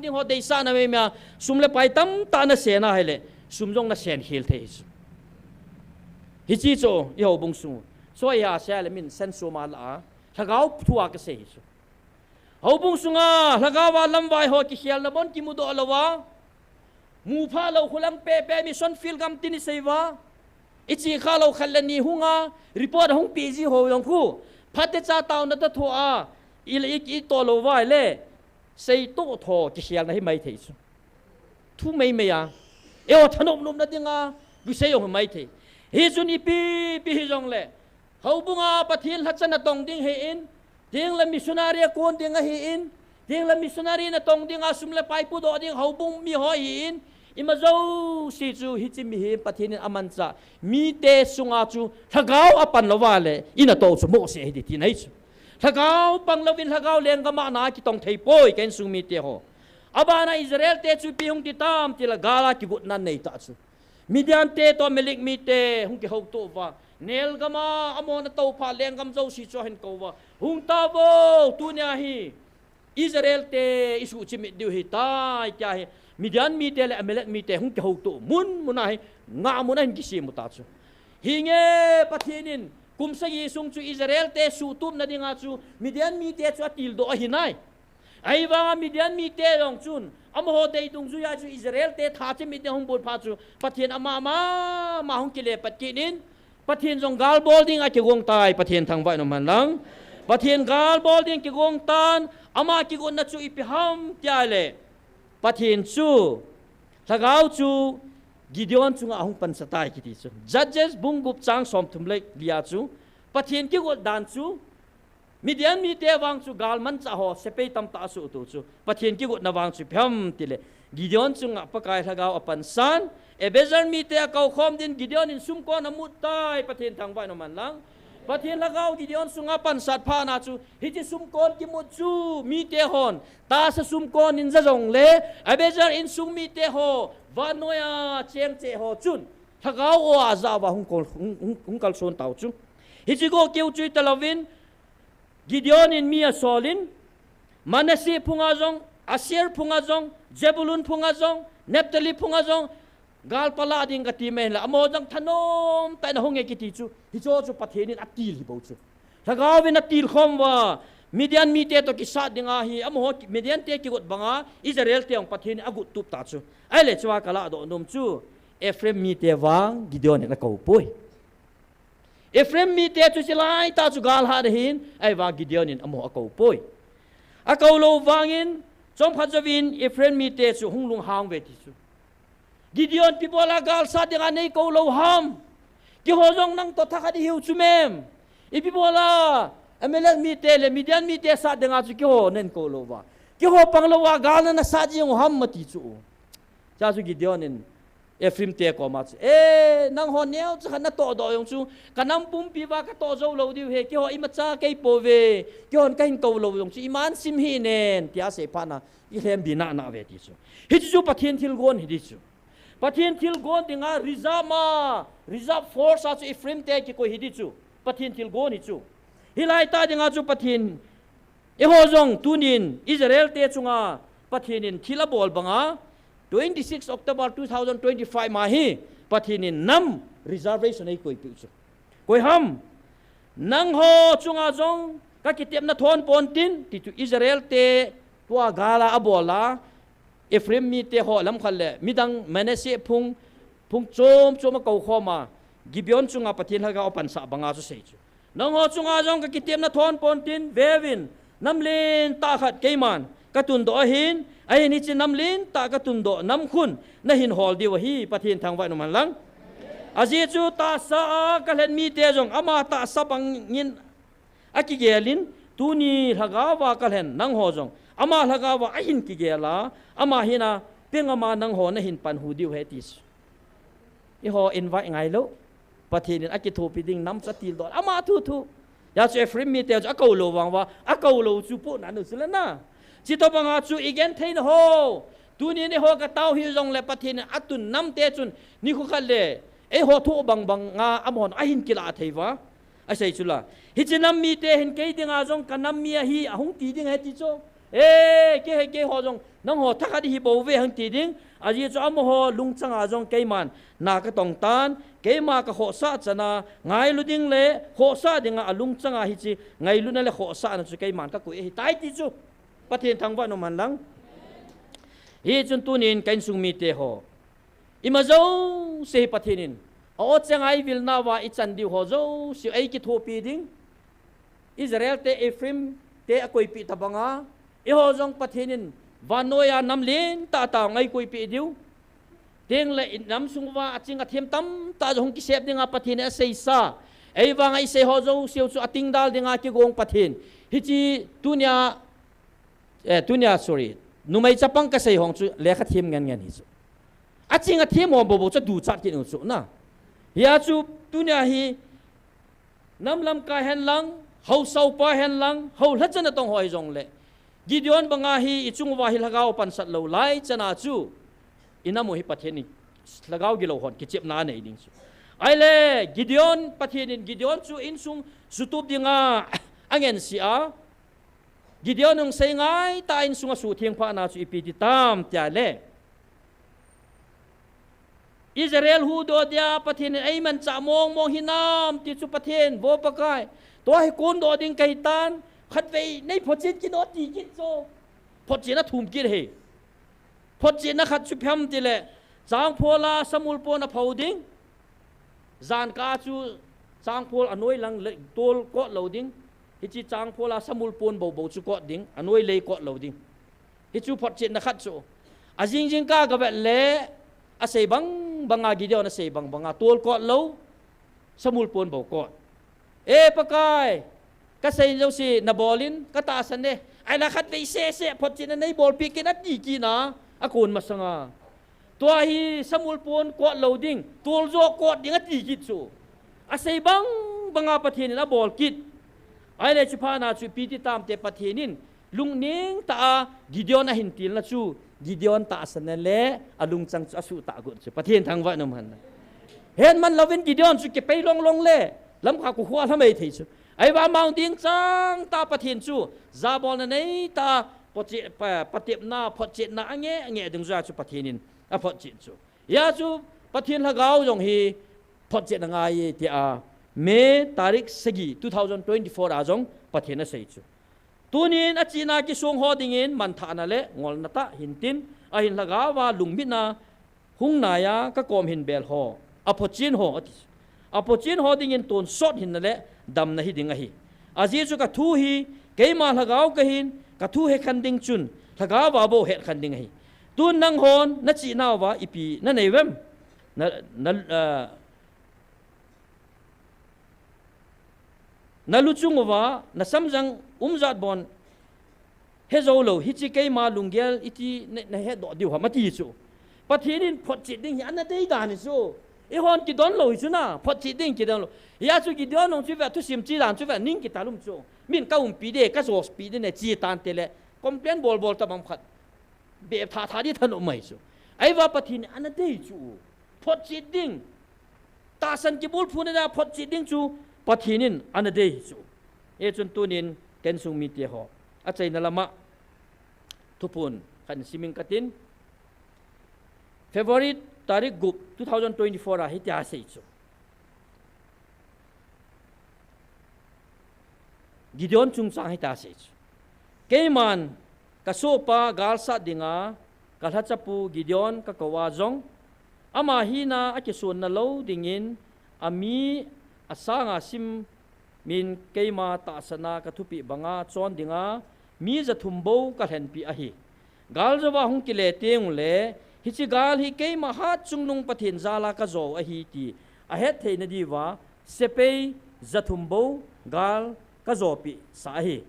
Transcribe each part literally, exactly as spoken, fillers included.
ding ho deisahna meimei a, sum le pai tamtah nasei na ahile, sum jong nasen khel thei chu. Hiche chu, i houbung sung. Chu iha sele min senso ma la a, lhagao thua kasei chu. Houbung sunga, lhagao a lamvai ho kikhelna bon kimudoh louva. Mupha lou khulang pepe mission field gam tin isei uva. Ichi kha lou khat le ni hunga, report hung pe ji ho jong khu. Phatecha taona toh thoa, i, i, itoh lou uva le. Seitoh tho kikhelna hi maithei chu. Thu meimei a. Eiho thanop nopna dinga, kisei jong hi maithei. Hichun ipi, ipi hijongle. Houbunga Pathen lhacha natong ding ahin, tengle missionary a kon ding ahin, tengle missionary natong dinga sum le pai pudoh ding houbung mi ho ahin, ima jouse chu hiche mihem Pathen in amanchah mite sunga chu lhagao apan louva le, inatoh chu mohseh ahi ti tina ahi chu. Lhagao pang louvin lhagao lenggam a na kitong thei poi ka insung mite ho. Abana Israel te chu ipi hung ti tam tile gal a kigotna nei ta chu. Midian te toh Amalek mite hung kihouto uva. Nel gam a, amahon atoupha lenggam jouse chu ahin kou uva. Hung tauvo, tunia hi Israel te isuhchimit diu ahitai, tia hi. Midian mite le Amalek mite hung kihouto mun, mun a hi, ngah mun a hin kisem u ta chu. Hinge Pathen in, kum sagi sung chu Israel te suhtupna dinga chu, Midian mite chu atildoh ahi nai. Ahivanga Midian mite jong chun, amaho dei dungjuia chu Israel te thachimit ding hung bol phat chu, Pathen ama, ama, ama hung kile pat kit in, Pathen jong gal bol dinga kigong tai, Pathen thangvah in um hen lang. Pathen gal bol ding kigong tan, ama kigotna chu ipi ham tia le. Pathen chu, lhagao chu, Gideon chunga ahung pansa tai kiti chu. Judges bung gup chang somthum le lia chu, Pathen kigot dan chu, Midian mite vang chu gal manchah ho, sepai tamtah asuhto chu. Pathen kigotna vang chu ipi ham tile. Gideon chunga Pakai lhagao apansan. Abiezer mite akou khom din Gideon in sumkon amut tai Pathen thangvah in um hen lang. Pathen lhagao Gideon sunga pansat phat na chu. Hiche sumkon kimut chu mite hon. Tahsa sumkon in ja jongle. Abiezer insung mite ho. Vannoiya chengcheh ho chun. Lhagao o a ja uva hung kol, hung, hung, hung kalson tau chu. Hiche go keu chu ita louvin. Gideon in mi asolin, Manasseh phunga jong, Asher phunga jong, Zebulun phunga jong, Naphtali phunga jong, gal palah ding kati mai hinla, amaho jong thanom tah in ahung e kiti chu, hicho chu Pathen in atil hi bou chu. Lhagao vin atil khom uva, Midian mite toh kisat dinga hi, amaho Midian te kigot banga, Israel te jong Pathen in agot tup ta chu. Ahile chua kalah doh nom chu, Ephraim mite vang, Gideon in akou poi. Ephraim mite chu chilai tah chu gal hat ahin, ahivang Gideon in amaho akou poi. Akou lou vangin, chomkhat jouvin Ephraim mite chu hung lunghang uve ti chu. Gideon, ipi bola gal sat dinga neikou lou ham. Keiho jong nangtoh thakhat ihiu chu mem. Ipi bola Amalek mite le Midian mite sat dinga chu keiho neikou lou uva. Keiho pang louva gal nana sat jing u ham ati chu. Chua chu Gideon in Ephraim te koma chu, "Eh, nangho neocha khat natoh doh jong chu, kanam pumpi uva katoh jou lou diu ahi, keiho imacha kei pouve, keihon kahin kou lou jong chu, iman sim hih in," tia asei phat na, ilhembi nana uve ti chu. Hichu chu Pathen thilgon hi ti chu. Pathen thilgon dinga reserve ma, reserve force a chu Ephraim te kikoi hi ti chu. Pathen thilgon hi chu. Hilai tah dinga chu Pathen Eiho jong tunin Israel te chunga Pathen in thil abol banga, twenty six October two thousand twenty-five ma hi Pathen in nam reservation eikoi piu chu. Koi ham, nangho chunga jong kakitepna thon pontin, ti chu Israel te tua gala abola, Ephraim mite ho lamkhat le midang Manasseh phung, phung chom chom akou khoma, Gibeon chunga Pathen lhagao apansah banga chu sei chu. Nangho chunga jong kakitepna thon pontin, veuvin, nam lentah khat keiman katundoh ahin, ahin hiche nam lentah katundoh nam khun nahin hol diu ahi, Pathen thangvah in um hen lang. Ajeh chu tahsa a kalhen mite jong ama tahsa bangin akigelin, tuni lhagaova kalhen nangho jong ama lhagaova ahin kigela, ama hina pengama nangho nahin panhu diu ahi ti chu. Eiho invite ngailou. Pathen in akithopi ding nam chu atildoh. Ama thu thu. Hijeh chun Ephraim mite chu akou lou vang uva. Akou lou chu pohnat u chu le na. Chutobanga chu igenthei na ho. Tunin eiho katao hih jongle Pathen in atun namte chun nikho khat le eiho thoh bang banga amahon ahin kilah thei uva. Asei chu la. Hiche nam mite hin kei dinga jong kanam mi ahi ahung ti ding ahi ti chu. E, kei he keiho jong nangho thakhat ihi bouve hang ti ding. Ajeh chu amaho lungchanga jong keiman na katong tan, keima kahosah chana ngailu ding le hosah dinga alungchanga hiche ngailutna le hosahna chu keiman kakoi ahitai ti chu Pathen thangvah in umhen lang. Hichun tunin ka insung miteho, ima jouse hi Pathen in a-o chenga eivilnauva ichan diu ho jouse eikithopi ding. Israel te, Ephraim te akoipeh tobanga, eiho jong Pathen in vannoiya nam lentah tah a eikoipeh diu. Tengle inam sunguva aching athem tamtah jong hung kisep dinga Pathen in aseisa, eivanga isei ho jouseu chu atingdal dinga kigong Pathen. Hiche tunia, eh, tunia, sorry, numei chapang kasei hong chu lekha them ngen ngen hi chu. Aching athem ho boubou chu duchat kit u chu na. Hia chu tunia hi nam lamkai hen lang, haosa upa hen lang, hao lhacha natong ho hijongle, Gideon banga hi ichunguva hi lhagao pansat lou lai chana chu, inamu hi Pathen in lhagao gilou hon kichepna anei ding chu. Ahile Gideon, Pathen in Gideon chu insung sutup dinga angensea, Gideon hung sei ngaitah a insunga suhtheng phatna chu ipi ti tam tia le, Israel huhdoh dia Pathen in eimanchah mong mong hinam ti chu Pathen, vo Pakai, tua hi kondoh ding kahitan, khatvei neiphotchen kit o ti kit chu. Photchen athum kit hi. Photchetna khat chu ipi ham tile, changphola samul pon aphou ding. Jankah chu changphol anoi lang le tol kot lou ding. Hiche changphola samul pon boubou chu kot ding, anoi lei kot lou ding. Hichu photchetna khat chu. Ajing jingkah gavet le, asei bang banga, Gideon asei bang banga tol kot lou, samul pon bou kot. E Pakai, kasei jouse nabolin, katahsan e. Ahila khatvei sese photchetna neibolpeh kit in ati kit na, akon masanga, tua hi samul pon kot lou ding, toljo kot ding ati kit chu. Asei bang banga Pathen in abol kit. Ahile chu phatna chu ipi ti tam tile Pathen in lungneng tah a Gideon ahin tilna chu, Gideon tahsanna le alungchang chu asuhtah got chu. Pathen thangvah in umhen. Hetman louvin Gideon chu kipei long long le, Lamka kho khu alhamei thei chu. Ahivang amau ding changtah Pathen chu jabolna neitah a, photchet, pa, patepna, photchetna ange ange ding joh a chu Pathen in aphotchet chu. Hia chu Pathen lhagao jong hi photchetna ngai e tia, May tarik sagi two thousand twenty-four a jong Pathen asei chu. Tunin achihna kisong ho dingin manthahna le ngolna tah hintin, ahin lhagao a lungmitna hung nai a kakom hin bel ho, aphotchen ho ati. Aphotchen ho dingin tonsot hinna le damna hiding ahi. Ajeh chu kathu hi keima lhagao kahin, kathu hekhen ding chun lhagao a bou hekhen ding ahi. Tun nanghon nachihnauva ipi nanei uvem? Na, na, ah, nalu chunguva nasamjang umjat bon hejou lou, hiche keima lunggel iti na, nahetdoh diu ham ati chu. Pathen in photchet ding hi ana dei dan hi chu. Eihon kidon lou hi chu na, photchet ding kidon lou. Hia chu Gideon jong chu ve, thusim che dan chu ve, ning kitalum chu. Min kaumpi de, kajopi de ne, che tan tile, complain bol bol tabang khat. Bep tha tha di thanom mai chu. Ahivang Pathen in ana dei chu. Photchet ding. Tahsan kibulphuna dia photchet ding chu Pathen in ana dei chu. Hichun tunin ka insung miteho, achaina lama thuphon khat in siming katin. February tarik gup two thousand twenty-four a hitia asei chu. Gideon chungchang hitia asei chu. Keiman kasohpa galsat dinga kalhachapu Gideon kakou a jong, ama hina akisonna lou dingin, ami asanga simmin keima tahsanna kathupeh banga chon dinga mi jathum bou kalhenpeh ahi. Galjouva hung kile tengule, hiche gal hi keima hatchungnung Pathen jala kajou ahi ti ahetthei nadiuva, sepai jathum bou gal kajopeh sah ahi.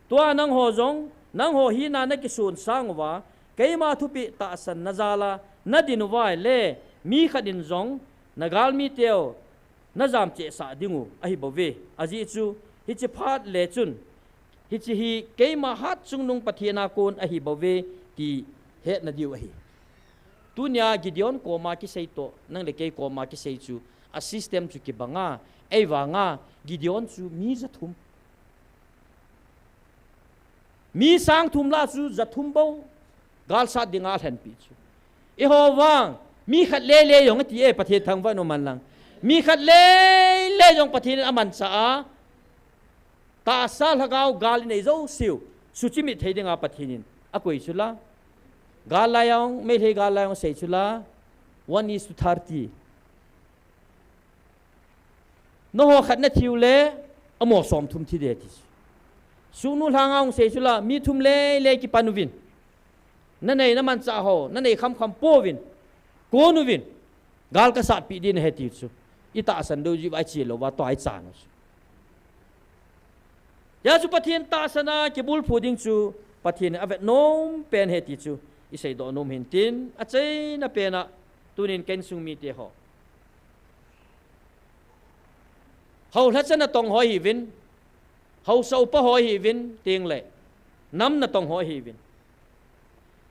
Tua nangho jong, nangho hina nakison sang uva, keima thupeh tahsanna jala nadin uva ahile, mi khat in jong nagalmiteu najam chehsah dingu ahibouve. Ajeh chu, hiche phat le chun, hiche hi keima hatchungnung Pathen a kon ahibouve ti hetna diu ahi. Tunia Gideon koma kisei toh, nang le kei koma kisei chu, a system chu kibanga, eivanga, Gideon chu mi jathum. Mi sang thum lah chu ja thum bou gal sat dinga lhenpi chu. Eiho vang, mi khat lele jong ati e, Pathen thangvah in um hen lang. Mi khat lele jong Pathen in amanchah a, tahsa lhagao gal inei jouseu suchimit thei dinga Pathen in akoi chu la. Gal lai jong, Meitei gal lai jong sei chu la. One is to thirty. Nangho khat nathiu le, amaho somthum thi ding ati chu. Sunu lhanga hung sei chu la, mi thum lele kipan uvin. Nanei namanchah ho, nanei khamkham pouvin. Kon uvin. Gal kasatpi ding nahi ati chu. Itahsan diu jeh uva, iche lou uva tua ichan u chu. Hijeh chun Pathen tahsan a kibulphu ding chu Pathen in avet nom pen ahi ti chu iseidoh nom hin tin, achaina pen a tunin ka insung mite ho, haolhachan natong ho hiuvin, haosa upa ho hiuvin, tengle nam natong ho hiuvin,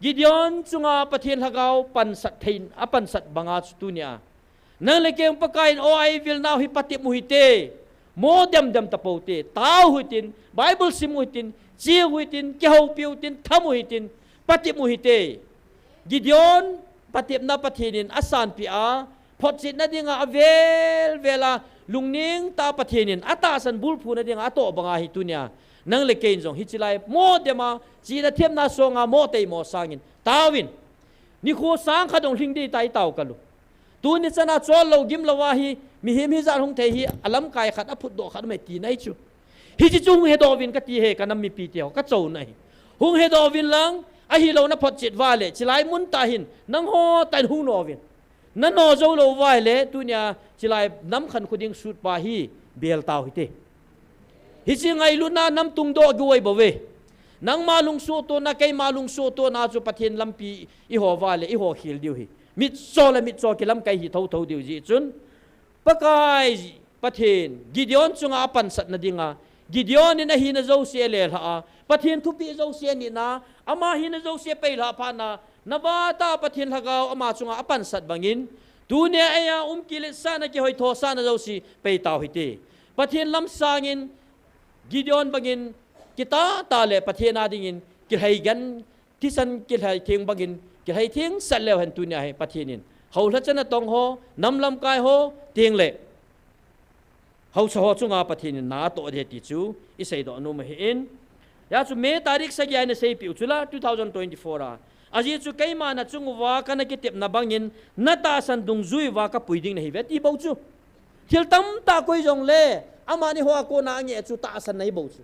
Gideon chunga Pathen lhagao pansat thei, apansat banga chu tunia nang le kei Pakai in, o, eivilnau hi patep u hite, mo demdem tapou te, tao u hitin, Bible sim u hitin, che u hitin, kihoupi u hitin, tham u hitin, patep u hite. Gideon patepna Pathen in asanpeh a, photchetna dinga avel vel a, lungning tah a Pathen in atahsan bulphuna dinga atoh banga hi tunia nang le kei in jong hiche lai mo dem a, chena themna songa mo tei mo sangin taovin. Nikho sang khat jong lhing ding tia itao kal u. Tuni chana chollou gimlou a hi, mihem hijat hung thei hi, alamkai khat, aphutdoh khat um e tina ahi chu. Hiche chu hung hedoh uvin kati e, ka nam mipite ho, kachouna ahi. Hung hedoh uvin lang, ahilou na photchet uva le, chilai mun tah hin, nangho tah in hung no uvin. Nano jou lou uva ahile, tunia chilai nam khankho ding sutpa hi bel tau hite. Hiche ngailutna nam tungdoh gou ahi bouve. Nangma lungsuhtona, keima lungsuhtona chu Pathen lampi iho uva le, iho khel diu ahi. Mitcho le mitcho kilamkai hi thotho diu jeh chun, Pakai Pathen Gideon chunga apansatna dinga, Gideon in ahina jouse alelhah a, Pathen thupeh jouse anitna, ama hina jouse apeilhah phatna, navah tah a Pathen lhagao ama chunga apansat bangin, tunia eiya um kiletsahna, kihoithosahna jouse peitau hite. Pathen lam sangin, Gideon bangin, kitah tah le Pathen a dingin, kilhaigen, thisan kilhai theng bangin, kilhai thengsah leu hen tunia hi Pathen in haolhachan natong ho, nam lamkai ho, tengle haosa ho chunga Pathen in na atoh ding ahi ti chu iseidoh nom ahin. Hijeh chun May tarik sagi a ina seipeh u chu la, two thousand twenty-four a. Ajeh chu keima nachung uva kana kitepna bangin, natahsan dungjui uva kapui ding nahiuve ti bou chu. Thil tamtah koi jongle, amani hoa kona angeh chu tahsanna ahi bou chu.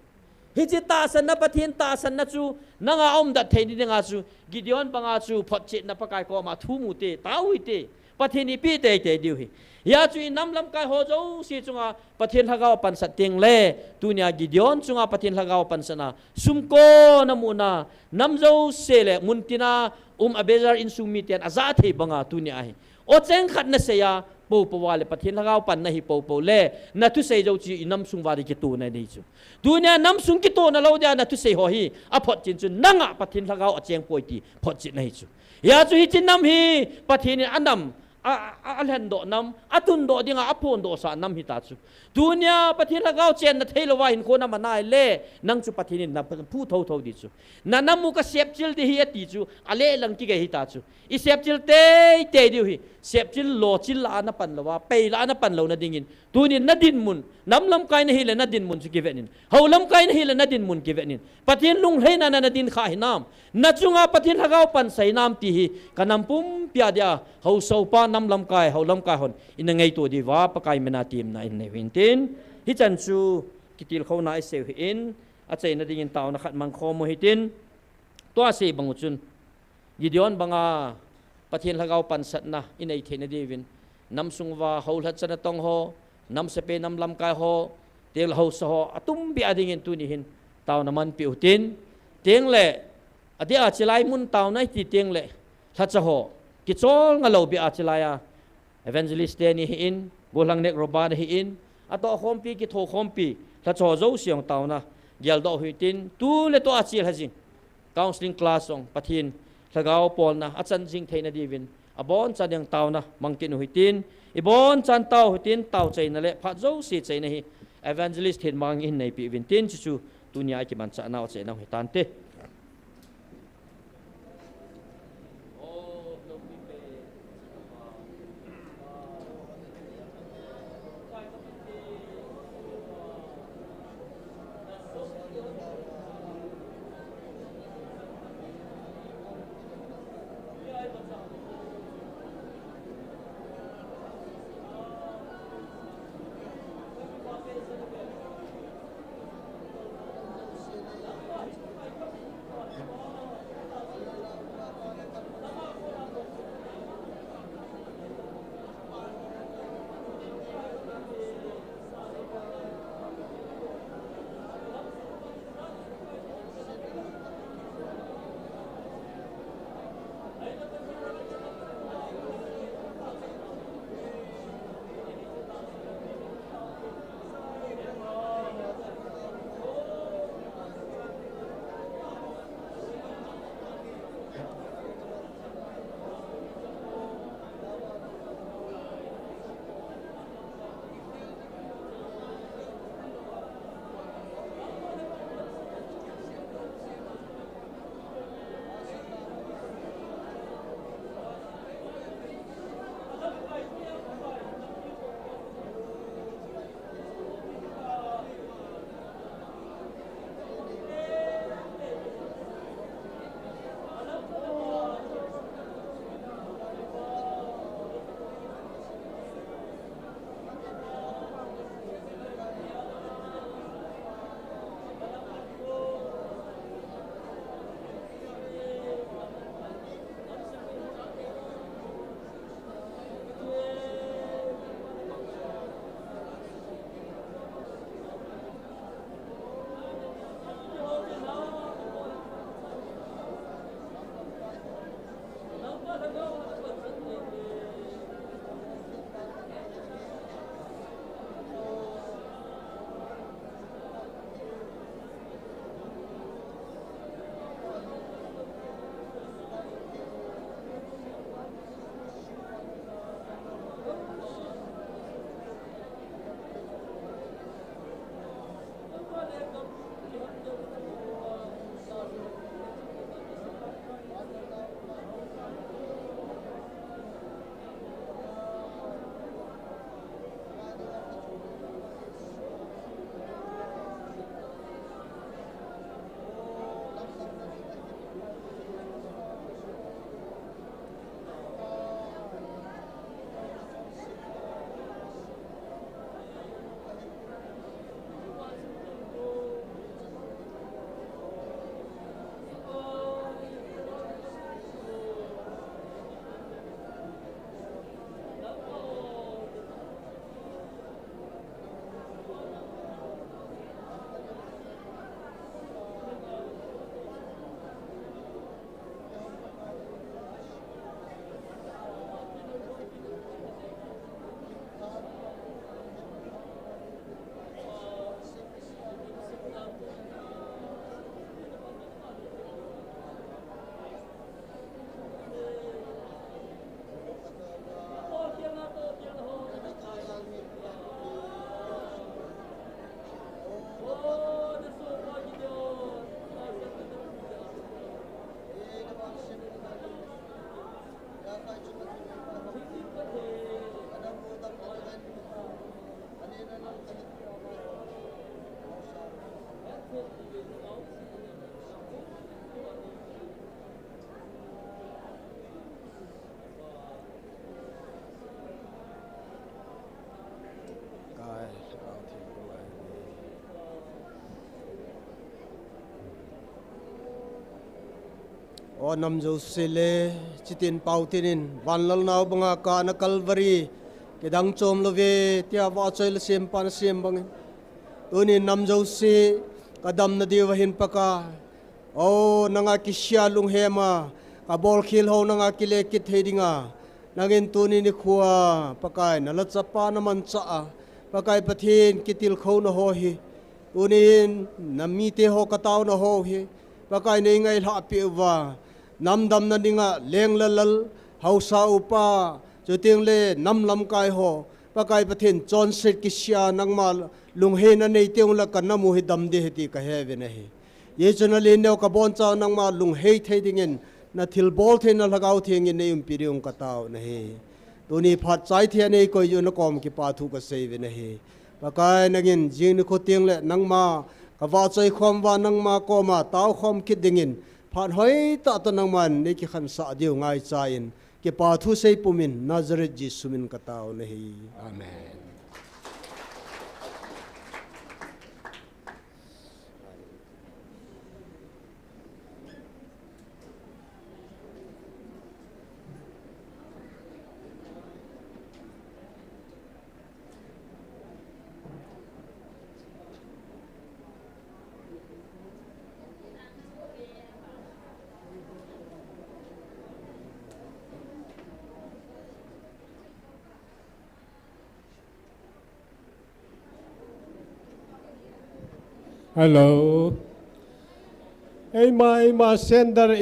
Hiche tahsanna, Pathen tahsanna chu nanga aumdat thei ding dinga chu, Gideon banga chu photchetna Pakai koma thum u hite, tao u hite. Pathen in eipeh teitei diu ahi. Hijeh chun inam lamkai ho jouse chunga Pathen lhagao apansat tengle, tunia Gideon chunga Pathen lhagao apansatna, sumkona muhna, nam jouse le muntina um Abiezer insung miten ajah thei banga tunia hi, o, cheng khat nasei a, poupou uva le Pathen lhagao panna hi poupou le, nathusei jou chu inam sung uva ding kitona nei chu. Tunia nam sung kitona lou dia nathusei ho hi aphotchen chu nanga Pathen lhagao acheng poi ti photchetna ahi chu. Hijeh chun hiche nam hi Pathen in anam, a, a, alhendoh nam, atundoh dinga aphondohsah nam hita chu. Tunia Pathen lhagao chenna theilouva hinkho naman ahile, nang chu Pathen in naphu thotho ding chu. Nanam u kasepchil ding ahi ati chu, alehlang kigei hita chu. Isepchil teitei diu ahi, sepchil lochil lah a napan louva, pei lah a napan louna dingin, tunin nadinmun, nam lamkai nahile nadinmun chu kivet in, hou lamkai nahile nadinmun kivet in, Pathen lunglhaina a nadin kha hinam, nachunga Pathen lhagao pansa hinam ti hi, kanam pumpia dia, haosa upa, nam lamkai, hou lamkai hon ina ngaito diuva Pakai mina temna inei uhin tin, hichan chu kitilkhouna iseiu hin, achaina dingin taona khat mangkhom u hitin, tua sei bang u chun, Gideon banga Pathen lhagao pansatna inei theina diuvin, nam sung uva haolhachan natong ho, nam sepai, nam lamkai ho, tengle haosa ho, atumbeh a dingin tuni hin taona manpeh u hitin, tengle, adeh a chilai mun taona iti tengle, lhacha ho, kicholnga lou beh a chilai a, Evangelist teni ahin, Golhang Nek Robert ahin, atohkhompi, kithokhompi, lhacha ho jouse jong taona geldoh u hitin, tu le tua chel ha jing counseling class jong Pathen lhagao polna achan jing theina diuvin, abonchan jong taona mangkit u hitin, ibonchan tao u hitin, tao chaina le phat jouse chaina hi Evangelist Thenmang in neipeh uvin tin, chuchu tunia ikimanchahnau achaina u hitante. Nam jouse le, chitin pau tinin, vanlal nau banga kana Calvary, kidang chom love, tia vahchoi le sempa nasem bangin. Tunin nam jouse, kadamna diuva hin Pakai. O, nanga kisia lunghema, kabolkhel ho nanga kile kit thei dinga. Nangin tuni nikhoa, Pakai, nalhachapa namanchah a. Pakai Pathen kitilkhouna ho hi. Tunin namite ho kataona ho hi. Pakai nei ngailhah peh uva. Nam damna dinga leng le lal, haosa upa, chuteng le nam lamkai ho. Pakai Pathen chonset kisia nangma lungheina nei teng ula kanam u hi dam ding ahi ti kahe uve nahi. Jesu nalen neo kaboncha nangma lunghei thei dingin, nathilbol theina Lhagao Thengin nei umpi diu katao nahi. Tuni phat chai thei a nei koi u nakom kipa thu kasei uve nahi. Pakai nangin jing nikho teng le nangma kavahchoi khom uva nangma koma taokhom kit dingin, phat hoitah tah nangman nei kikhansah diu ngaicha in, kipa thu sei pumin Nazareth Jesu min katao nahi. Amen. Hello. Eima, eima, sender.